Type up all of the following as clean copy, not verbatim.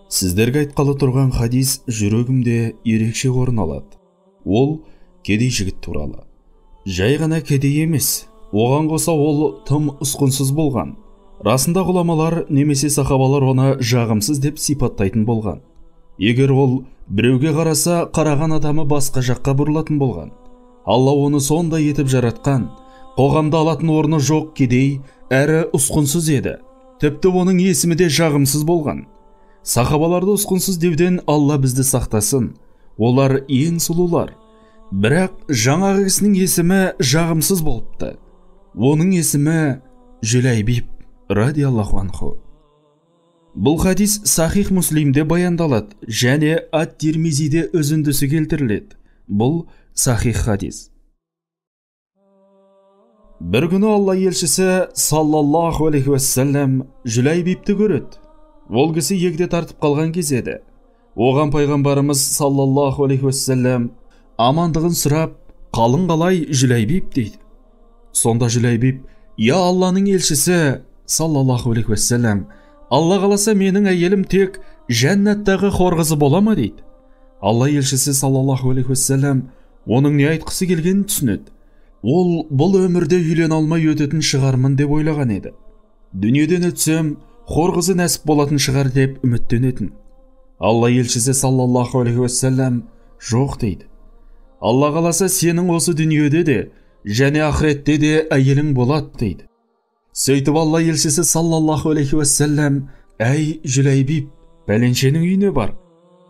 Сіздерге айтқалы тұрған хадис жүрегімде ерекше орын алады. Ол кедей жігіт туралы. Жай ғана кедей емес, оған қоса ол тым ұсқынсыз болған. Расында ғұламалар немесе сахабалар оны жағымсыз деп сипаттайтын болған. Егер ол біреуге қараса, қараған адамы басқа жаққа бұрылатын болған. Алла оны сондай етіп жаратқан, қоғамда алатын орны жоқ кедей, әрі ұсқынсыз еді. Тіпті оның есімі де жағымсыз болған. Сахабаларды ұсқынсыз деуден Алла бізді сақтасын. Олар ең сұлулар. Бірақ жаңағы кісінің есімі жағымсыз болыпты. Оның есімі Жүләйбиб радиаллаху анху. Бұл хадис Сахих Муслимде баяндалады және Ат-Тирмизиде үзіндісі келтіріледі. Бұл сахих хадис. Бір күні Алла елшісі саллаллаху алейхи уассалам Жүләйбибті көреді. Ол кісі егде тартып қалған кез еді. Оған пайғамбарымыз саллаллаху алейхи уассалам амандығын сұрап, қалың қалай Жүләйбиб дейді. Сонда Жүләйбиб, я Алланың елшісі саллаллаху алейхи уассалам, Алла қаласа менің әйелім тек жәннаттағы хор қызы бола ма дейді. Алла елшісі саллаллаху алейхи уассалам оның не айтқысы келгенін түсінеді. Ол бұл өмірде үйлене алмай өтетін шығармын деп ойлаған еді. Дүниеден өтсем, хор қызы нәсіп болатын шығар деп үміттенетін. Алла елшісі саллаллаху алейхи уассалам жоқ дейді. Алла қаласа сенің осы дүниеде де және ақыретте де әйелің болады дейді. Сөйтіп Алла елшісі саллаллаху алейхи уассалам, әй Жүләйбиб, пәленшенің үйіне бар,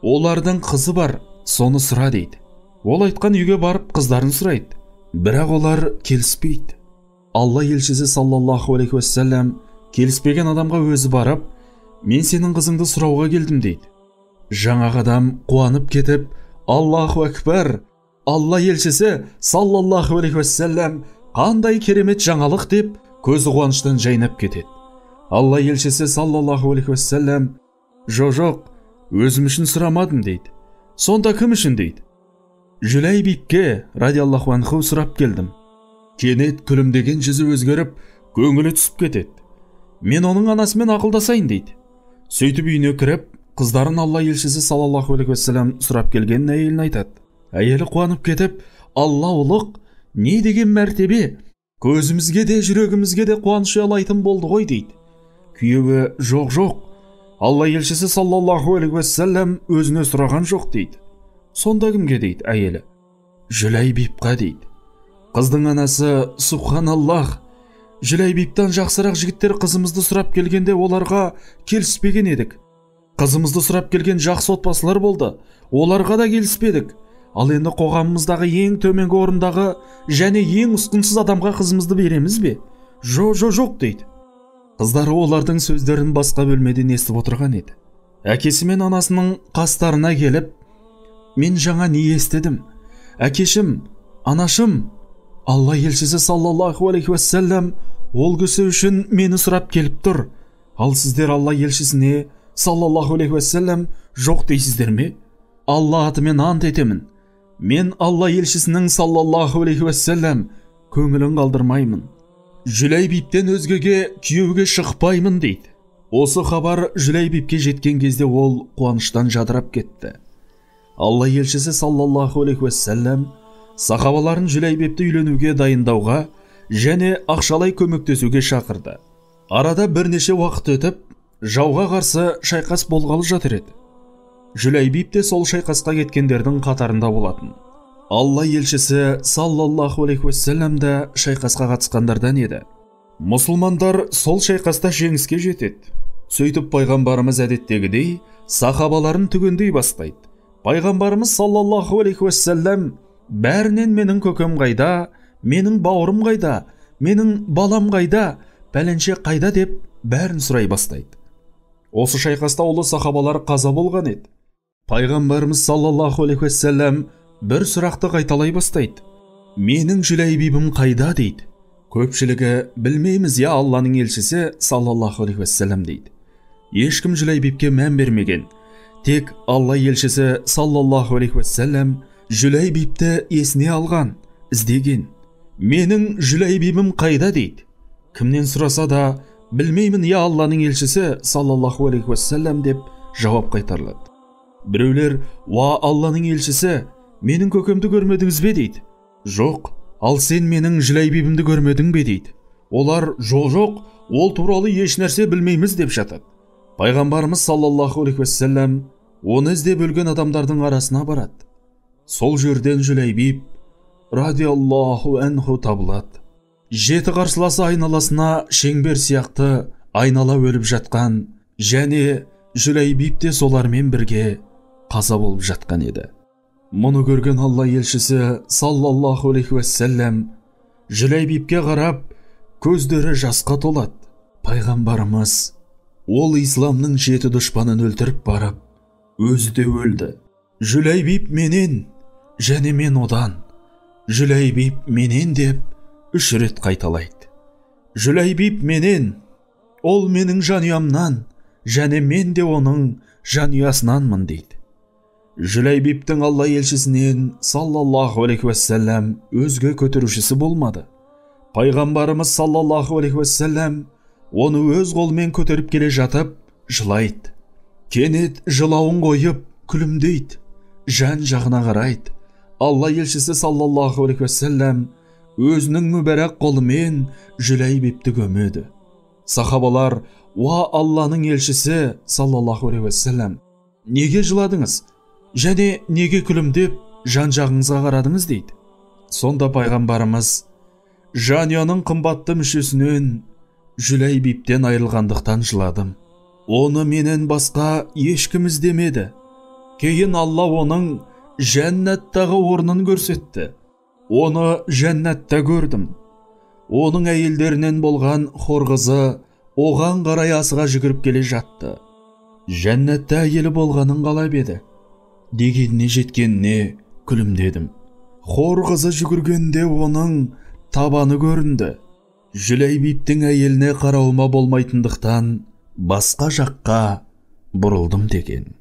олардың қызы бар, соны сұра дейді. Ол айтқан үйге барып қыздарын сұрайды, бірақ олар келіспейді. Алла елшісі саллаллаху алейхи уассалам келіспеген адамға өзі барып, мен сенің қызыңды сұрауға келдім дейді. Жаңағы адам қуанып кетіп, Аллаху акбар, Алла елшісі саллаллаху алейхи уассалам қандай керемет жаңалық деп көзі қуаныштан жайнап кетеді. Алла елшісі саллаллаху алейхи уассалам, жоқ, өзім үшін сұрамадым дейді. Сонда кім үшін дейді. Жүләйбибке радиаллаху анху сұрап келдім. Кенет күлімдеген жүзі өзгеріп, көңілі түсіп кетеді. Мен оның анасымен ақылдасайын дейді. Сөйтіп үйіне кіріп, қыздарын Алла елшісі саллаллаху алейхи уассалам сұрап келгенін әйеліне айтады. Әйелі қуанып кетіп, Алла ұлық, не деген мәртебе, көзімізге де жүрегімізге де қуаныш ұялайтын болды ғой дейді. Күйеуі жоқ, Алла елшісі саллаллаху алейхи уассалам өзіне сұраған жоқ дейді. Сонда кімге дейді әйелі? Жүләйбибқа дейді. Қыздың анасы, субханаллах, Жүләйбибтан жақсырақ жігіттер қызымызды сұрап келгенде оларға келіспеген едік. Қызымызды сұрап келген жақсы отбасылар болды, оларға да келіспедік. Ал енді қоғамымыздағы ең төменгі орындағы және ең ұсқынсыз адамға қызымызды береміз бе? Жоқ дейді. Қыздары олардың сөздерін басқа бөлмеден естіп отырған еді. Әкесі мен анасының қастарына келіп, мен жаңа не естідім? Әкешім, анашым, Алла елшісі саллаллаху алейхи уассалам ол кісі үшін мені сұрап келіп тұр. Ал сіздер Алла елшісіне саллаллаху алейхи уассалам жоқ дейсіздер ме? Алла атымен ант етемін. Мен Алла елшісінің саллаллаху алейхи уассалам көңілін қалдырмаймын. Жүләйбибтен өзгеге күйеуге шықпаймын дейді. Осы хабар Жүләйбибке жеткен кезде ол қуаныштан жадырап кетті. Алла елшісі саллаллаху алейхи уассалам сахабаларын Жүләйбибті үйленуге дайындауға және ақшалай көмектесуге шақырды. Арада бірнеше уақыт өтіп, жауға қарсы шайқас болғалы жатыр еді. Жүләйбиб те сол шайқасқа кеткендердің қатарында болатын. Алла елшісі саллаллаху алейхи уассалам да шайқасқа қатысқандардан еді. Мұсылмандар сол шайқаста жеңіске жетеді. Сөйтіп пайғамбарымыз әдеттегідей сахабаларын түгендей бастайды. Пайғамбарымыз саллаллаху алейхи уассалам бәрінен менің көкем қайда, менің бауырым қайда, менің балам қайда, пәленше қайда деп бәрін сұрай бастайды. Осы шайқаста ұлы сахабалар қаза болған еді. Пайғамбарымыз саллаллаху алейхи уассалам бір сұрақты қайталай бастайды. Менің Жүләйбибім қайда дейді. Көпшілігі білмейміз, я Алланың елшісі саллаллаху алейхи уассалам дейді. Ешкім Жүләйбибке мән бермеген. Тек Алла елшісі саллаллаху алейхи уассалам Жүләйбибті есіне алған, іздеген. Менің Жүләйбибім қайда дейді. Кімнен сұраса да білмеймін, я Алланың елшісі саллаллаху алейхи уассалам деп жауап қайтарылады. Біреулер, «Уа Алланың елшісі, менің көкемді көрмедіңіз бе?» дейді. «Жоқ, ал сен менің Жүләйбибімді көрмедің бе?» дейді. Олар, «Жоқ, ол туралы еш нәрсе білмейміз» деп жатады. Пайғамбарымыз саллаллаху алейхи уассалам оны іздеп өлген адамдардың арасына барады. Сол жерден Жүләйбиб радиаллаху анху табылады. Жеті қарсыласы айналасына шеңбер сияқты айнала өліп жатқан, және Жүләйбиб те солармен бірге қаза болып жатқан еді. Мұны көрген Алла елшісі саллаллаху алейхи уассалам Жүләйбибке қарап, көздері жасқа толады. Пайғамбарымыз ол исламның жеті дұшпанын өлтіріп барып, өзі де өлді. Жүләйбиб менен, және мен одан, Жүләйбиб менен деп 3 рет қайталайды. Жүләйбиб менен, ол менің жанұямнан, және мен де оның жанұясынанмын дейді. Жүләйбибтің Алла елшісінен саллаллаху алейхи уассалам өзге көтерушісі болмады. Пайғамбарымыз саллаллаху алейхи уассалам оны өз қолымен көтеріп келе жатып жылайды. Кенет жылауын қойып күлімдейді, жан жағына қарайды. Алла елшісі саллаллаху алейхи уассалам өзінің мүбәрәк қолымен Жүләйбибті көмеді. Сахабалар, «Уа Алланың елшісі саллаллаху алейхи уассалам, неге жыладыңыз және неге күлімдеп жан жағыңызға қарадыңыз?» дейді. Сонда пайғамбарымыз, «Жанұяның қымбатты мүшесінен Жүләйбибтен айырылғандықтан жыладым. Оны менен басқа ешкім іздемеді. Кейін Алла оның жәннаттағы орнын көрсетті. Оны жәннатта көрдім. Оның әйелдерінен болған хор қызы оған қарай асыға жүгіріп келе жатты. Жәннатта әйелі болғанын қалап еді. Дегеніне жеткеніне күлімдедім. Хор қызы жүгіргенде оның табаны көрінді. Жүләйбибтің әйеліне қарауыма болмайтындықтан басқа жаққа бұрылдым» деген.